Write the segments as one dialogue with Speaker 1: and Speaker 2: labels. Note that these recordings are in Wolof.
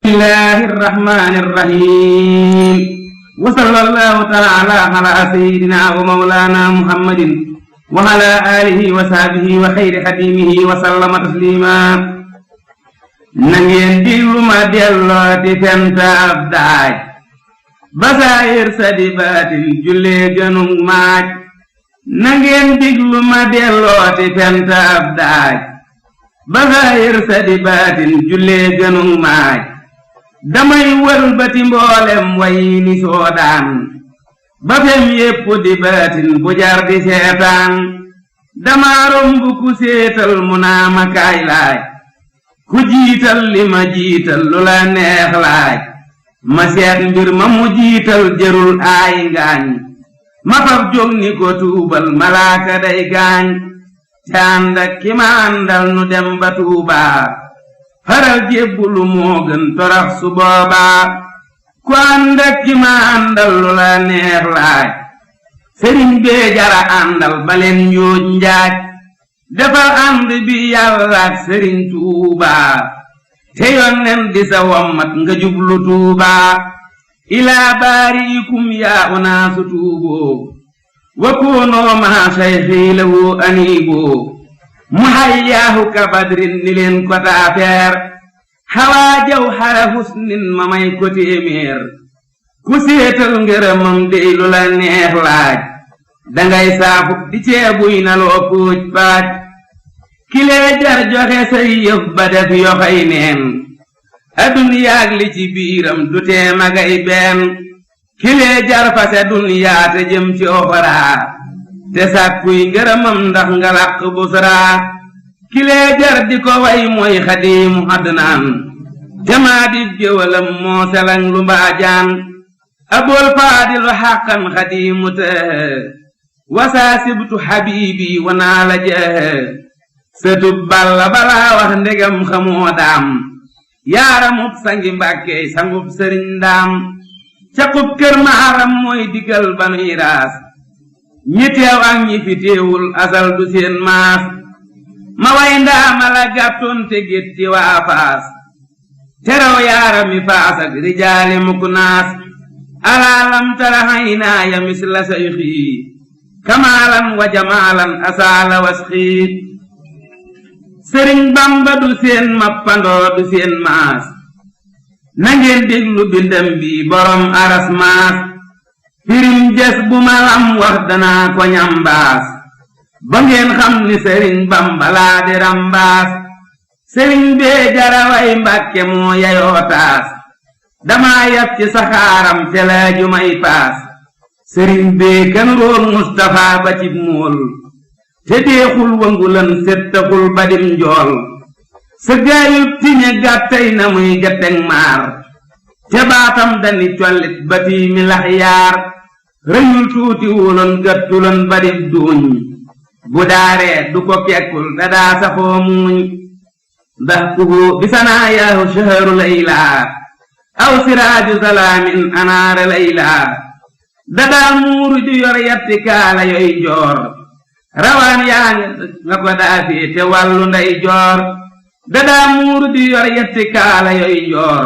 Speaker 1: bismillahi irrahmani irrahim wa sallallahu taala ala sayidina wa maulana muhammadin wa ala alihi wa sahbihi wa xayri xadimihi wa sallama taslima. na ngeen diglu ma dellooti fenta ab daaj basaayir sa di baatin jullee gënug maaj. na ngeen diglu ma dellooti fenta ab daaj basaayir sa di baatin jullee gënug maaj. damay wëlbati mboolem way ni soodaan ba fem yépp di baatin bu jar di seetaan. dama romb ku séetal mu naa ma kaay laaj ku jiital li ma jiital lu la neex laaj. ma seet mbir ma mu jiital jërul aay ngaañ ma fab jóg ni ko tuubal malaaka day gaañ. te ànd ak ki ma àndal nu dem ba Tuubaa faral jébbulu moo gën torax su boobaa. ku ànd ak ki ma àndal lu la neex laaj sëriñ bee jara àndal baleen njooj njaaj. defal ànd bi yàlla ak sëriñ Tuubaa te yonnen di sa wommat nga jublu Tuubaa. ilaa baariikum yaa unaasu tuuboo wa koonoo maa sayxii lahu aniiboo. muhayyaahu ka badrin ni leen ko taafeer xawaa jaw xara husnin ma may ko téeméer. ku séetal ngërëmam dey lu la neex laaj dangay saafu di ceebuy na loo póoj paaj. kilee jar joxe say yëf ba def yoxay neen aduniyaag li ci biiram du tee magay benn. kilee jar fase duniyaa te jëm ci oxoraa te sàkkuy ngërëmam ndax nga làq busraa. kilee jar di ko way mooy xadiimu adnaan te maa di géwalam moo selang lu mbaajaan. abul faadilu xàqan xadiimu tëhë wasaa sibtu xabiibi wanaa la jëhë. sëtub balla balaa wax ndegam xamoo daam yaaramub sangi mbàkkey sangub sëriñ ndaam. caqub kër maaram mooy digal banuy raas ñi teew ak ñi fi teewul asal du seen maas. ma way ndaama la gàttoon te gétti waa faas teraw yaarami faas ak rijaali mukk naas. alaalam tara haynaaya misla sayxii kamaalan wa jamaalan asaala wasxii. sëriñ bamba du seen mappandoo du seen maas na ngeen déglu bindam bi borom aras maas. firim jes bu ma lam wax danaa ko ñambaas ba ngeen xam ni sëriñ bamba laa di rambaas. sëriñ bee jaraway mbàkke moo yayoo taas dama yab ci saxaaram te laaju may paas. sëriñ bee kan roon Mustafa ba cib mool te deexul wangulan settaxul badim njool. sa gaayub tiñe gàttay na muy gatteg maar te baatam dani collit bati mi lax yaar. rëyul tuuti wuloon gàttuloon badib duuñ bu daaree du ko kekkul dadaa saxoo muuñ. ndax kuhu bisanaa yaahu shaharu laylaa aw siraaju salaamin anaara laylaa. dadaa muuru ju yor yatti kaala yoy joor rawaan yaa nga ko daafee te wàllu nday joor. dadaa muuru ju yor yatti kaala yoy joor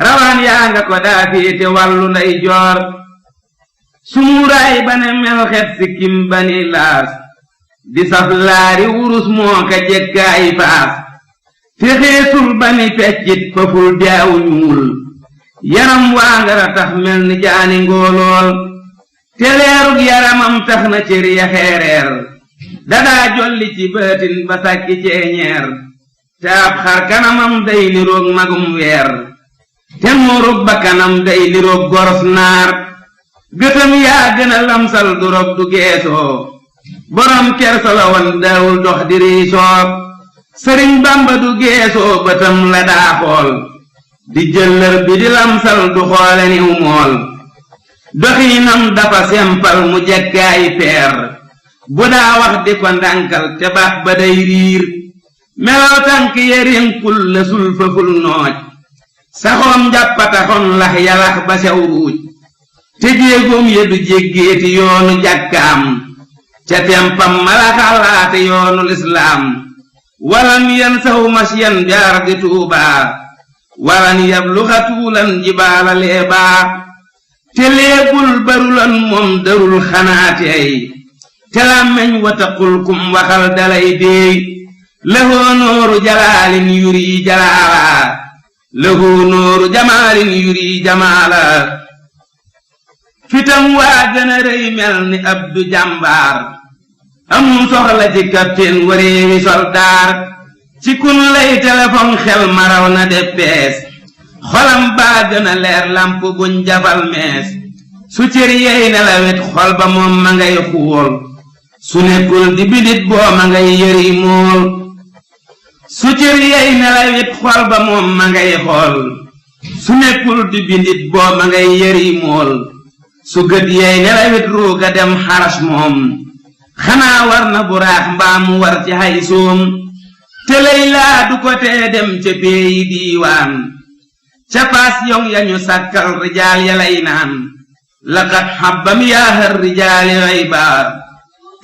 Speaker 1: rawaan yaa nga ko daafee te wàllu nday joor. sumuuraay bane melxet sikkim bani laas di saf laari wurus moo ka jekkaay faas. te xeesul bani feccit faful jaawu ñuul yaram waa ngara tax mel ni jaani ngóolool. te leerug yaramam tax na cër ya xeereer dadaa jolli ci baatin ba sàkki ceeñeer. te ab xar kanamam day niroog magum weer te muurug ba kanam day niroog goros naar. gëtam yaa gën a lamsal du rob du geesoo borom kersa la woon daawul dox di riisoo. sëriñ bamba du geesoo bëtam la daa xool di jëllër bi di lamsal du xoole niw mool. doxiinam dafa sempal mu jekkaayi peer bu daa wax di ko ndànkal te baax ba day riir. meloo tànk yerinkul la sul faful nooj saxoom njàppataxoon lax yalax ba sew ruuj. te jéegoom ya du jéggeeti yoonu jàkkaam ca tempam mala xalaate yoonu lislaam. walam yan saw masyan jaar di Tuubaa walan yabluxa tuulan jibaala leebaa te leebul barulan moom darul xanaatey te làmmeñ wataqul kum waxal dalay déey lahoo nooru jalaalin yuri jalaala lahoo nooru jamaalin yuri jamaala fitam waa gën a rëy mel ni abdu jàmbaar amum soxla ci kapteen wareewi soldaar ci kun lay téléphone xel maraw na deppees xolam baa gën a leer lamp buñ jafal mees su cër yey nelawit xol ba moom ma ngay xuul su nekkul di bidit boo ma ngay yëri mool su cër yey nelawit xol ba moom ma ngay xool su nekkul di bidit boo ma ngay yëri mool su gët yey nelawit ruuga dem xaras moom xanaa war na buraax mbaa mu war ci hay soom te lay laa du ko tee dem ca peeyi diiwaan ca paas yong yañu sàkkal rijaal ya lay naan laqad xabbam yaahar rijaali xayba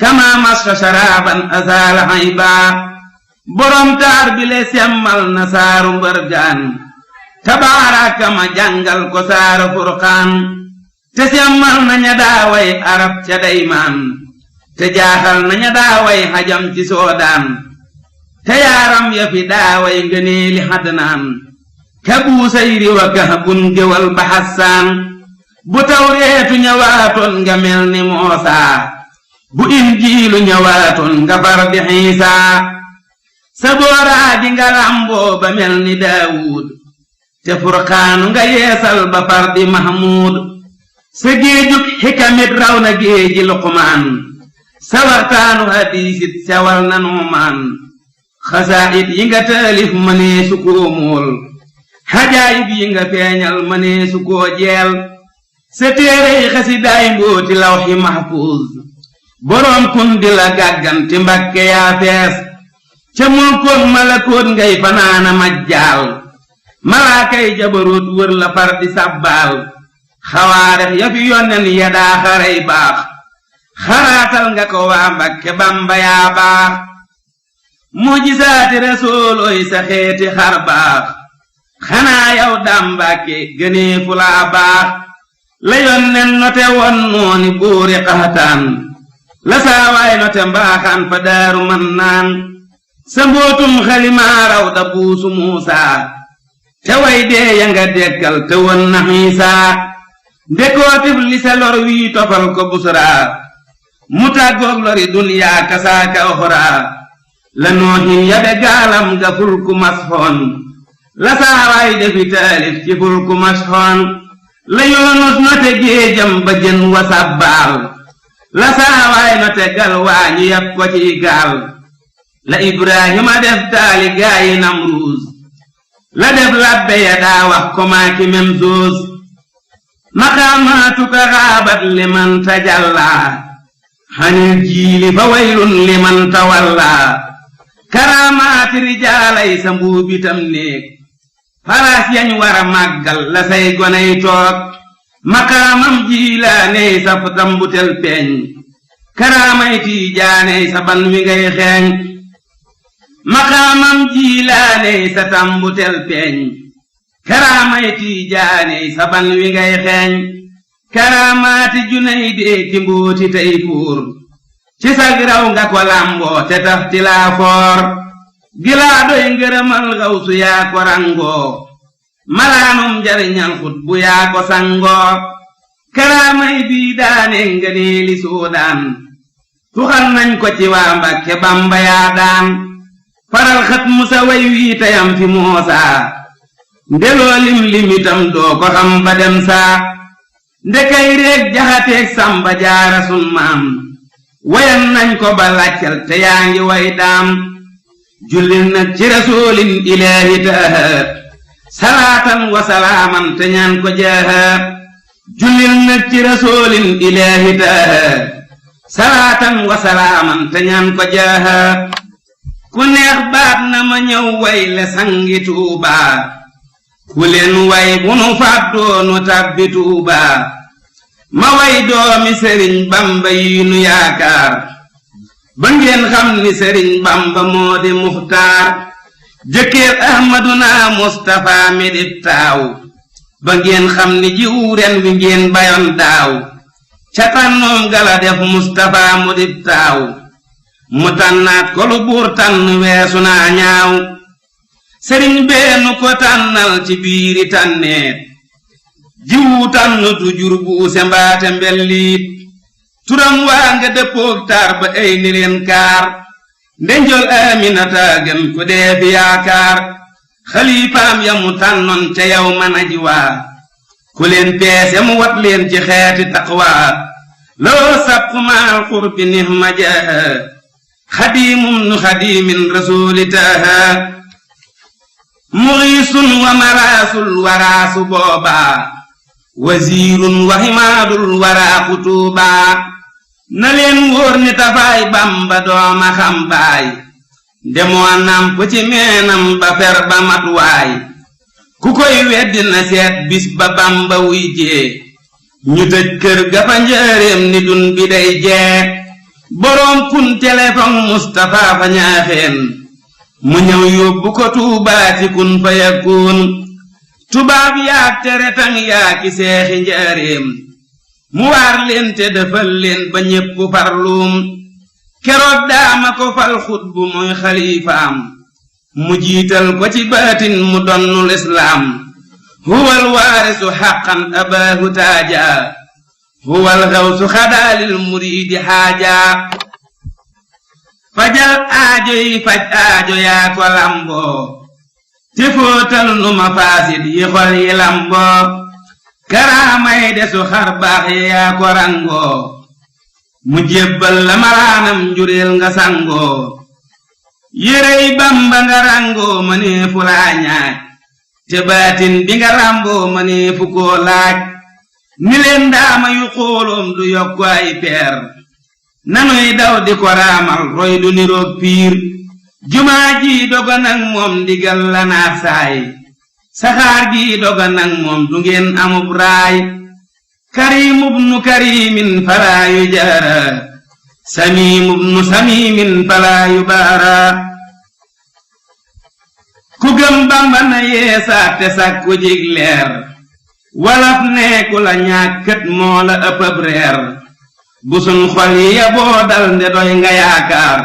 Speaker 1: kama masqa sharaaban azaala xayba borom taar bi le semmal na saaru mbërgaan tabaaraka ma jàngal ko saaru furqaan te semmal na ña daaway arab ca daymaan te jaaxal na ña daaway xajam ci soodaan te yaaram ya fi daaway ngëneeli xadnaan ka buusayri wa kahbun géwal ba xassaan bu tawreetu ñëwaatoon nga mel ni moosaa bu injiilu ñëwaatoon nga far di xiisaa sa booraa di nga làmboo ba mel ni daawuud te furqaanu nga yeesal ba far di mahmuud sa géejug xikamit raw na géeji luqmaan sa waxtaanu hadiisit sewal na nuumaan xasaayid yi nga taalif mënee su koo mool xajaayib yi nga feeñal mënee su koo jeel sa téerey xasidaay mbooti lawxi mahfuuz boroom kun di la gàgganti mbakke yaa fees ca mulkoon malakoot ngay fanaana majjaal malaakay jabaroot wër la far di sàbbaal xawaarex ya fi yonnen ya daa xaray baax xaraatal nga ko waa Mbakke Bamba yaa baax mujisaati rasuulooy sa xeeti xar baax xanaa yow daam Mbàkke gënee fu laa baax la yonnen note won nooni buuri qaxtaan la saawaay note mbaaxaan fa daaru man naan sa mbootum xalimaaraw da buusu muusaa te way dee ya nga dekkal te won na xiisaa ndekootif li sa lor wii tofal ko busraa mu tàggoog lori duniyaa kasaaka oxraa la noohin yabe gaalam ga fulku masxoon la saawaay defi taalif ci fulku masxoon la yoonus note géejam ba jën wa sabbaal la saawaay note gal waañu yab ko ci gaal la ibrahima def taali gaayi namruus la def labbe ya daa wax ko maaki mem zoos maqaamaatuka xaabat liman tajallaa xanil jiili fa waylun liman tawallaa karaamaati rijaalay sa mbuubitam néeg faraas yañ wara màggal la say gonay toog maqaamam jiilaaney sa tambutel peeñ karaamay tiijaaney sa ban wi ngay xeeñ maqaamam jiilaaney sa tambutel peeñ karaamay tiijaaney sa ban wi ngay xeeñ karaamaati junay dee ki mbooti tey fuur ci sag raw nga ko lamboo te taf ti laa foor gilaa doy ngërëmal gawsu yaa ko rangoo malaanum njariñal xut bu yaa ko sangoo karaamay bii daane ngëneeli soodaan tuxal nañ ko ci waa Mbakke Bamba yaa daan faral xat musa way wii tayam fi moosaa ndeloo lim limitam doo ko xam ba dem saa ndekay reeg jaxateeg samba jaara sun maam wayan nañ ko ba laccal te yaa ngi way daam jullil nag ci rasuulin ilaahi taaha salaatan wa salaaman te ñaan ko jaaha jullil nag ci rasuulin ilaahi taaha salaatan wa salaaman te ñaan ko jaaha ku neex baat na ma ñëw way le sangi Tuubaa ku leen way bu nu fàddoo nu tàbbi Tuubaa ma way doomi Sëriñ Bamba yi nu yaakaar ba ngeen xam ni Sëriñ Bamba moo di muxtaar jëkkër ahmaduna mustafa mi di taaw ba ngeen xam ni jiw ren wi ngeen bayoon daaw ca tànnoom gala def mustafa mu di taaw mu tànnaat ko lu buur tànn weesu naa ñaaw sëriñ beenu ko tànnal ci biiri tànneet jiwu tànn tu jur buuse mbaate mbelliit turam waa nga dëppoog taar ba ay ni leen kaar ndenjol aminata gën ko dee fi yaakaar xalifaam ya mu tànnoon ca yow man aji waa ku leen peese mu wat leen ci xeeti taqwaa loo sàpp maal xurbi nihma jaaha xadiimum nu xadiimin rasuuli taaha muxiisun wa maraasul waraasu boobaa wasiirun wa himaadul waraaku tuubaa na leen wóor ni tafaay bamba dooma xam baay demoo namp ci meenam ba fer ba mat waay ku koy weddi na seet bis ba bamba wuy jee ñu tëj kër ga fa njëreem ni dun bi day jee boroom kun telefon Mustafa fa ñaaxeen mu ñëw yóbbu ko tuubaati kun fa yakun tubaab yaak tere tang yaaki seexi njëreem mu waar leen te defal leen ba ñépp farluum keroog daama ko fal xutbu muy xalifaam mu jiital ko ci baatin mu donnul islaam huwal waarisu xaqan abaahu taaja huwal xawsu xadaalil muriidi xaaja fajal aajo yi faj aajo yaa ko lamboo te fóotal nu ma faasit yi xol yi lamboo karaamay desu xar baax yaa ko rangoo mu jébbal la malaanam njureel nga sangoo yérey bamba nga rangoo ma neefu laa ñaaj te baatin bi nga lamboo ma neefu koo laaj ni leen daama yu xooloom du yokku ay peer nanuy daw di ko raamal roy du niroog piir jumaa ji doga nag moom ndigal la naax saay saxaar gi doga nag moom du ngeen amub raay karimub nu karimin falaa yu jaara samimub nu samimin falaa yu baara ku gëm bamba na yeesaat te sàkku jig leer walaf neeku la ñàkkët moo la ëppëb reer bu sun xol yi yaboo dal nde doy nga yaakaar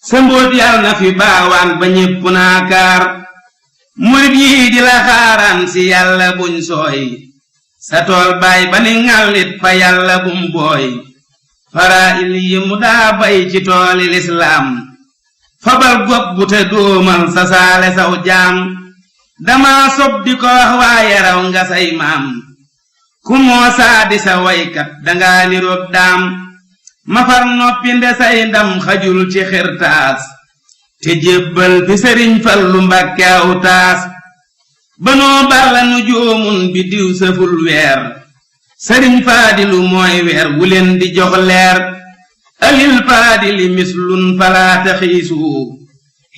Speaker 1: sa mbóot yal na fi baawaan ba ñépp naakaar murit yii di la xaaraan si yàlla buñ sooy sa tool baay ba ni ŋàllit fa yàlla bum booy faraa'il yi mu daa bay ci tooli lislaam fabal gopp bu te dóomal sa saale saw jaam dama sob di ko wax waaye raw nga say maam ku moo saa di sa waykat danga niroog daam mafar noppi nde say ndam xajul ci xirtaas te jébbal fi sëriñ Fallu Mbàkke aw taas banoo balla nu joomun bi diw sëful weer sëriñ Faadilu mooy weer wu leen di jox leer alil faadili mislun falaata xiisu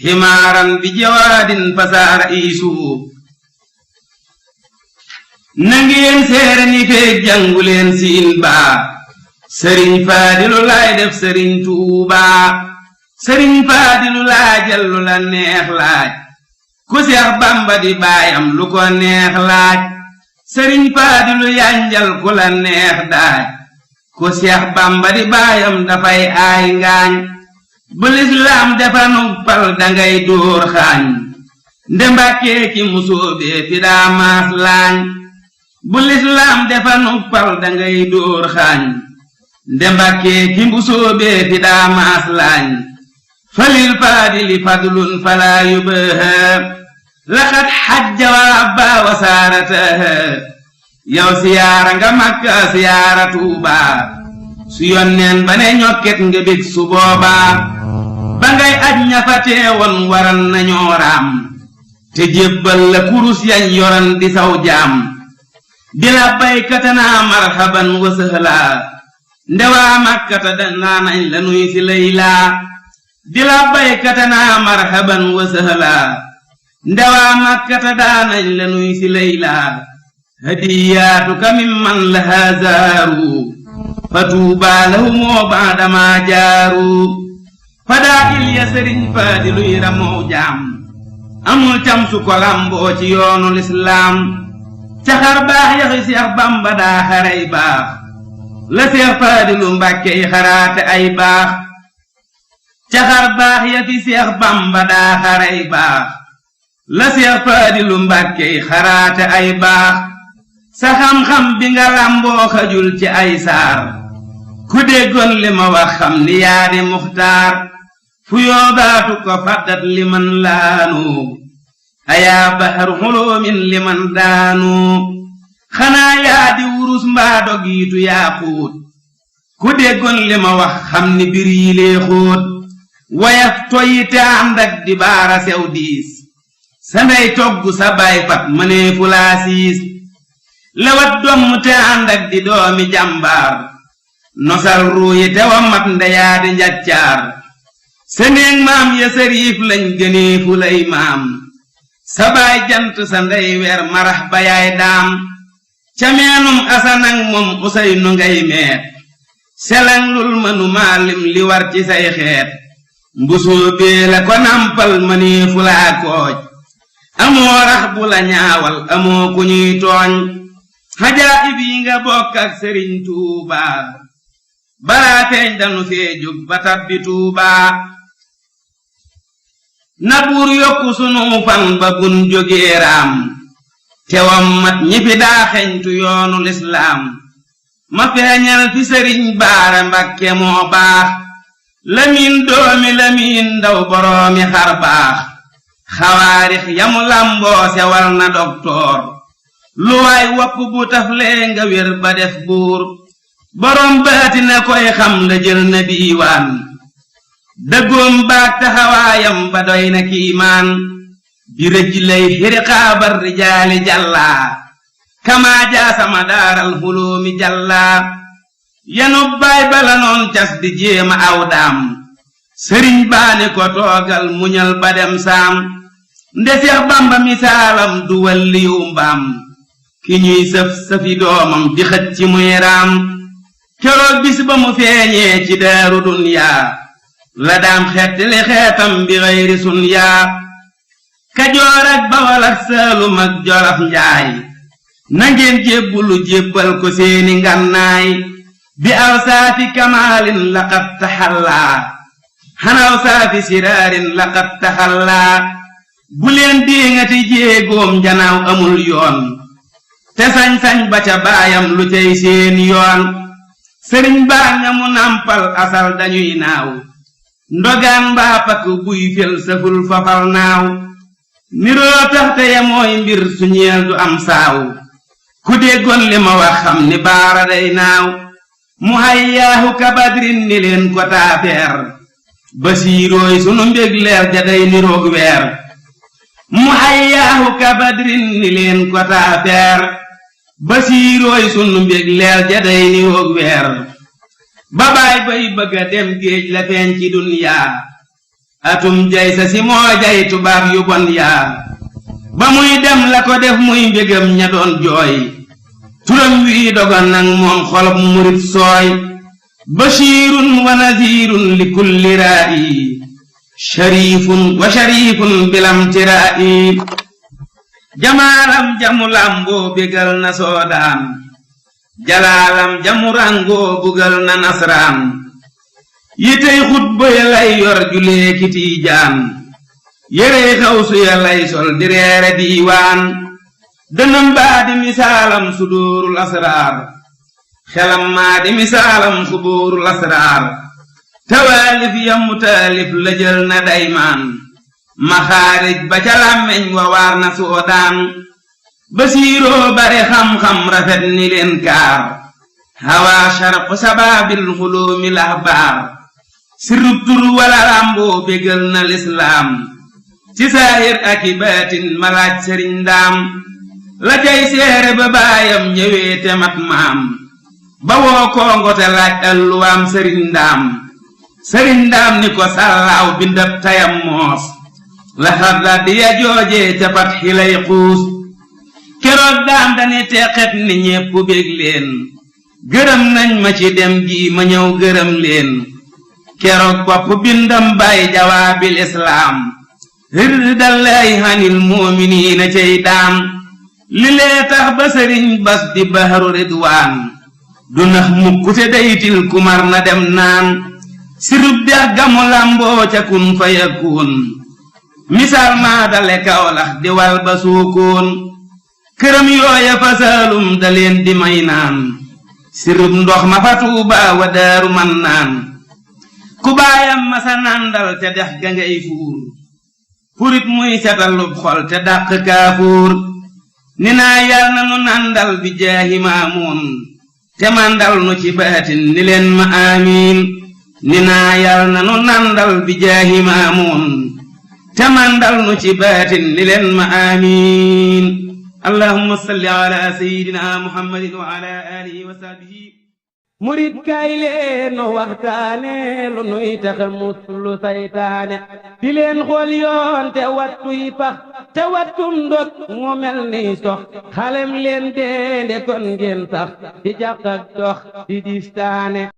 Speaker 1: ximaaran bi jawaadin fasaara iisu nangeen seere ni feeg jànguleen siin baa sëriñ Faadilu laay def sëriñ Tuubaa sëriñ Faadilu laajal lu la neex laaj ku Seex Bamba di baayam lu ko neex laaj sëriñ Faadilu yanjal ku la neex daaj ku Seex Bamba di baayam dafay aay ngaañ bu lislaam defa nuppal dangay dóor xaañ nde Mbàkkee ki musóobee fi daa maas laañ bu lislaam defa nuppal dangay dóor xaañ nde Mbàkkee ki musóobee fi daa maas laañ falil faadili fadlun falaa yubaha laqad xajja wa abba wa saarataha yow siyaara nga Makka siyaara Tuubaa su yonneen ba ne ñokket nga bég su boobaa ba ngay aj ña fa teewoon waran nañoo raam te jébbal la kurus yañ yoran di saw jaam di la baykata naa marhaban wa sëhlaa ndewaa Makkata danaa nañ la nuy si laylaa di la baykata naa marhaban wa sëhlaa ndewaa Makkata daanañ la nuy si laylaa hadiyaatuka mimman lahaa zaaru fa tuubaa lahumoo baadamaa jaaru fadaa il ya sëriñ Faadiluy ramoo jaam amul cam su ko lamboo ci yoonu lislaam caxar baax yaxi Seex Bamba daa xaray baax la Seex Faadilu Mbàkke yi xaraate ay baax caxar baax ya fi Seex Bamba daa xaray baax la Seex Faadilu Mbàkke yi xaraate ay baax sa xam-xam bi nga lamboo xajul ci ay saar ku déggoon li ma wax xam ni yaa di muxtaar fu yoodaatu ko faddat li man laanu ayaa bahar xuloomin li man daanu xanaa yaa di wurus mbaa dogiitu yaa xuut ku déggoon li ma wax xam ni bir yi lee xóot wayaf toyi te ànd ak di baara sew diis sa ndey togg sa baay fat mënee fu laa siis lewat domm te ànd ak di doomi jàmbaar nosal ruuyi te wa mat ndeyaa di njaccaar sa néeg maam ya sariif lañ gënee fu lay maam sa baay jant sa ndey weer marax ba yaay daam ca meenum asanang moom usay nu ngay meet selang lul mënu maalim li war ci say xeet mbusoo bee la ko nampal mënee fu laa kooj amoo rax bu la ñaawal amoo ku ñuy tooñ xajaayib yi nga bokk ak Sëriñ Tuubaa balaa feeñ danu fee jóg ba tabbi Tuubaa na buur yokku sunu fan ba bun jógee raam tewam mat ñi fi daa xeñtu yoonu lislaam ma feeñal fi Sëriñ Baara Mbakke moo baax Lamin doomi Lamin ndaw boroomi xar baax xawaarix yamu lamboo sewal na doktoor lu waay wopp bu taflee nga wér ba def buur boroom baati na koy xam la jël na diiwaan dëggoom baag taxawaayam ba doy na kiimaan bi rëj lay xiriqaabar rijaali jàllaa kamaa jaasama daaral xuloomi jàllaa yanub baay bala noon cas di jéema aw daam sëriñ baani ko toogal muñal ba dem saam nde Seex Bamba misaalam du walliyu mbaam ki ñuy sëf sëfi doomam di xëcc ci muy raam keroog bis ba mu feeñee ci daaru dunyaa la daam xetti li xeetam bi xayri sun yaa Kajoor ak Bawol ak Saalum ak Jolof Njaay nangeen jébbulu jébbal ko seeni ngannaay bi aw saafi kamaalin laqad taxallaa xanaw saafi siraarin laqad taxallaa bu leen diŋati jéegoom janaaw amul yoon te sañ-sañ ba ca baayam lu cay seen yoon sëriñ baa nga mu nampal asal dañuy naaw ndogaan mbaa pakk buy fel saful fafal naaw niroo taxte ya mooy mbir su ñeel du am saaw ku déggoon li ma wax xam ni baara day naaw mu hayyaahu kabadrin ni leen ko taafeer basiirooy sunu mbég leer ja day niroog weer mu hayyaahu kabadrin ni leen ko taafeer basiirooy sunu mbég leer ja day niroog weer babaay bay bëgga dem géej la feeñ ci dunyaa atum jay sa si moo jay tubaab yu bon yaa ba muy dem la ko def muy mbégam ña doon jooy turam wii dogon nag moom xolob murit sooy bashiirun wa naziirun li kulli raa'i shariifun wa shariifun bilam tiraa'i jamaalam jamu lamboo bégal na soodaan jalaalam jamu rangoo bugal na nasraan yitey xutba ya lay yor julee kiti jaan yérey xawsu ya lay sol di reere diiwaan dënam baa di misaalam suduurul asraar xelam maa di misaalam xubuurul asraar tawaalif ya mu taalif la jël na daymaan maxaarij ba ca làmmeñ wa waar na soodaan basiiroo bare xam-xam rafet ni leen kaar hawaa sharqu sabaabil xuloomi lahbaar sirub tur wala lamboo bégal na lislaam ci saahir aki baatin malaaj sëriñ ndaam la cay seere ba baayam ñëwee te mat maam ba woo koongo te laaj alluwaam sëriñ ndaam ni ko sàllaaw bindab tayam moos la xadda diya joojee ca pat xilay xuus keroog daam dani teqet ni ñépp bég leen gërëm nañ ma ci dem gi ma ñëw gërëm leen keroog bopp bindam bay jawaabil islaam rirdallaahi hanil mu'miniina cey daam li lee tax ba sëriñ bas di bahru ridwaan du nax mukk te daytil kumar na dem naan sirub dex gamu lamboo ca kun fa yakun misaal maa dale Kawlax di wal ba suukoon këram yooya fa saalum da leen di may naan sirub ndox ma fa Tuubaa wa Daaru Mannaan ku baayam ma sa nandal te dex ga ngay fuur furit muy setalub xol te dàq kaafuur ni naa yal na nu nandal bi jaahi Maamuun te mandal nu ci baatin ni leen ma amiin ni naa yal na nu nandal bi jaahi Maamuun te mandal nu ci baatin ni leen ma amiin allahumma salli ala sayyidina muhammadin wa ala alihi wa sahbihi murid kaay leen nu waxtaane lu nuy taxa muslu saytaane di leen xool yoon te wattuy pax te wattum ndot mu mel ni sox xalem leen deende kon ngeen sax di jàq ak dox di distaane